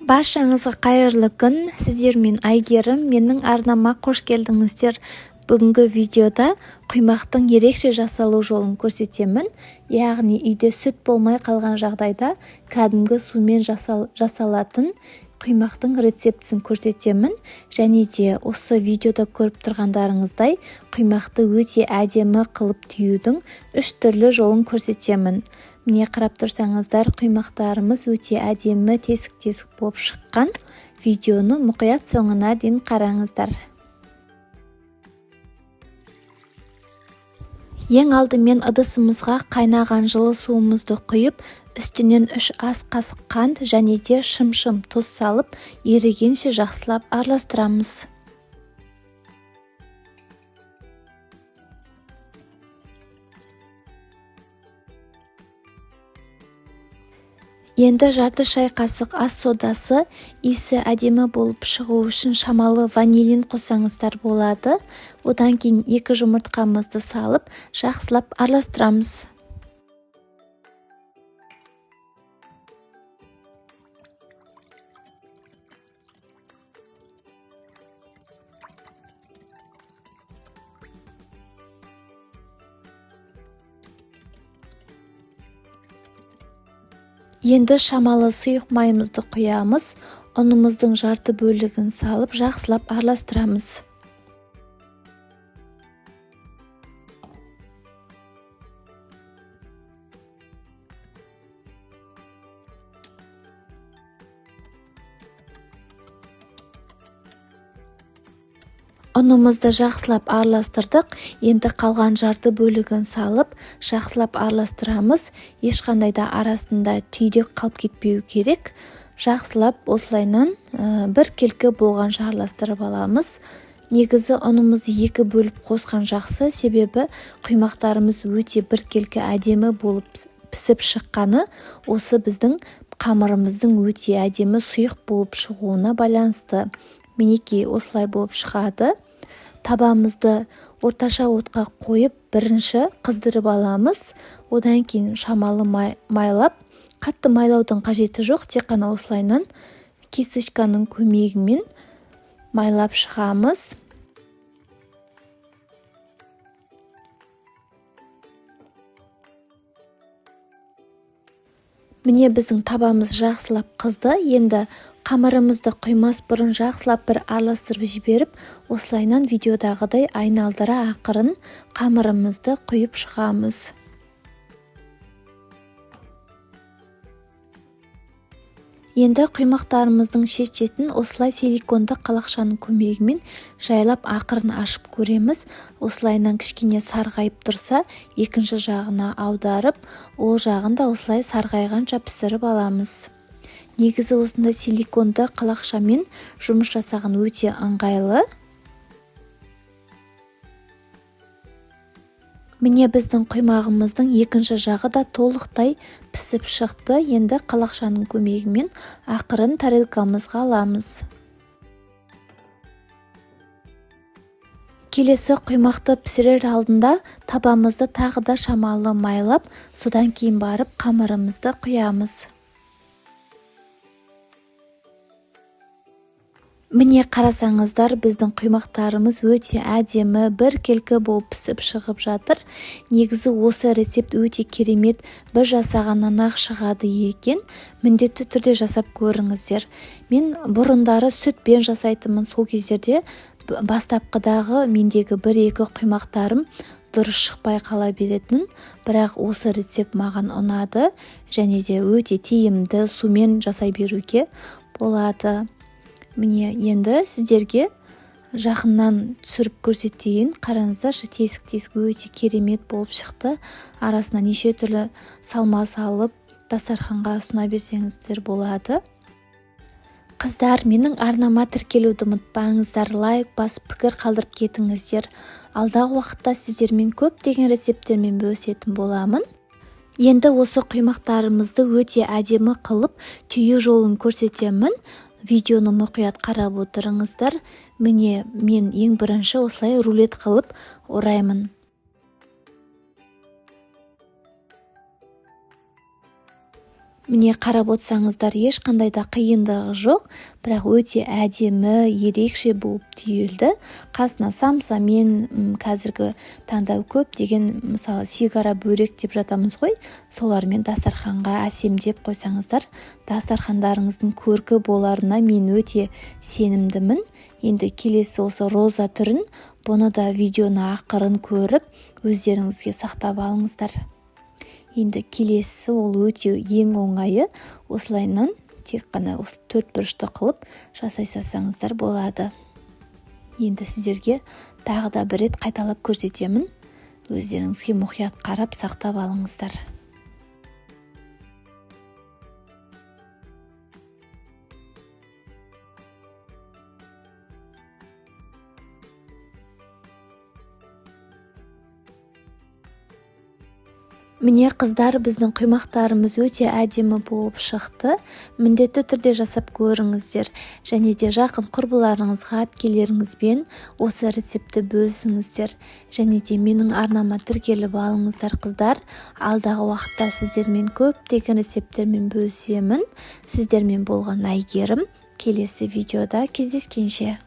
Баршаңызға қайырлы күн. Сіздермен Айгерім, менің арнама қош келдіңіздер. Бүгінгі видеода құймақтың ерекше жасалу жолын көрсетемін. Яғни үйде сүт болмай қалған жағдайда кәдімгі сумен жасалатын құймақтың рецептісін көрсетемін. Және де осы видеода көріп тұрғандарыңыздай құймақты өте әдемі қылып түюдің үш түрлі жолын көрсетемін. Міне қарап тұрсаңыздар, құймақтарымыз өте әдемі тесік-тесік болып шыққан. Видеоны мұқият соңына дейін қараңыздар. Ең алдымен ыдысымызға қайнаған жылы суымызды құйып, үстінен 3 ас қасық қант және де шым-шым тұз салып, ерігенше жақсылап араластырамыз. Енді жарты шай қасық ас содасы, иісі әдемі болып шығу үшін шамалы ванилин қоссаңыздар болады. Одан кейін 2 жұмыртқамызды салып, жақсылап араластырамыз. Енді шамалы сұйық майымызды құямыз, ұнымыздың жарты бөлігін салып, жақсылап араластырамыз. Ұнымызды жақсылап араластырдық. Енді қалған жарты бөлігін салып, жақсылап араластырамыз. Ешқандай да арасында түйдек қалып кетпеу керек. Жақсылап осылайынан бір келкі болғанша араластырып аламыз. Негізі ұнымызды 2 бөліп қосқан жақсы, себебі құймақтарымыз өте бір келкі әдемі болып пісіп шыққаны осы біздің қамырымыздың өте әдемі сұйық болып шығуына байланысты. Мінекей осылай болып шығады. Табамызды орташа отқа қойып, бірінші қыздырып аламыз. Одан кейін шамалы майлап, қатты майлаудың қажеті жоқ, тек қана осылайынан кисточканың көмегімен майлап шығамыз. Міне біздің табамыз жақсылап қызды. Енді қамырымызды құймас бұрын жақсылап бір араластырып жіберіп, осылайынан видеодағыдай айналдыра ақырын қамырымызды құйып шығамыз. Енді құймақтарымыздың шет-шетін осылай силиконды қалақшаның көмегімен жайлап ақырын ашып көреміз. Осылайынан кішкене сарғайып тұрса, екінші жағына аударып, ол жағын да осылай сарғайғанша пісіріп аламыз. Негізі осындай силиконды қалақшамен жұмыс жасаған өте ыңғайлы. Міне біздің құймағымыздың екінші жағы да толықтай пісіп шықты. Енді қалақшаның көмегімен ақырын тарелкамызға аламыз. Келесі құймақты пісірер алдында табамызды тағы да шамалы майлап, содан кейін барып қамырымызды құямыз. Міне қарасаңыздар, біздің құймақтарымыз өте әдемі, бір келкі болып пісіп шығып жатыр. Негізі осы рецепт өте керемет, бір жасағаннан-ақ шығады екен. Міндетті түрде жасап көріңіздер. Мен бұрындары сүтпен жасайтынмын, сол кездерде бастапқыдағы мендегі бір-екі құймақтарым дұрыс шықпай қала беретін, бірақ осы рецепт маған ұнады және де өте тиімді, сумен жасай беруге болады. Міне енді сіздерге жақыннан түсіріп көрсетейін. Қараңыздаршы, тесік-тесік өте керемет болып шықты. Арасына неше түрлі салма салып, дастарханға ұсына берсеңіздер болады. Қыздар, менің арнама тіркелуді ұмытпаңыздар, лайк басып пікір қалдырып кетіңіздер. Алдағы уақытта сіздермен көптеген рецепттермен бөлісетін боламын. Енді осы құймақтарымызды өте әдемі қылып түю жолын көрсетемін. Видеоны мұқият қарап отырыңыздар. Міне мен ең бірінші осылай рулет қылып ораймын. Міне, қарап отырсаңыздар, ешқандай да қиындығы жоқ, бірақ өте әдемі, ерекше болып түйілді. Қасына самсамен, қазіргі таңда көптеген, мысалы, сигара бөрек деп жатамыз ғой, солармен дастарханға әсемдеп қойсаңыздар, дастархандарыңыздың көркі боларына мен өте сенімдімін. Енді келесі осы роза түрін, бұны да видеоны ақырын көріп, өздеріңізге сақтап алыңыздар. Енді келесі ол өте ең оңайы, осылайынан тек қана осы төрт бұрышты қылып жасай салсаңыздар болады. Енді сіздерге тағы да бір рет қайталап көрсетемін. Өздеріңізге мұқият қарап сақтап алыңыздар. Міне, қыздар, біздің құймақтарымыз өте әдемі болып шықты. Міндетті түрде жасап көріңіздер. Және де жақын құрбыларыңызға, әпкелеріңізбен осы рецептті бөлісіңіздер. Және де менің арнама тіркеліп алыңыздар, қыздар. Алдағы уақытта сіздермен көптеген рецепттермен бөлісемін. Сіздермен болған Әйгерім. Келесі видеода кездескенше.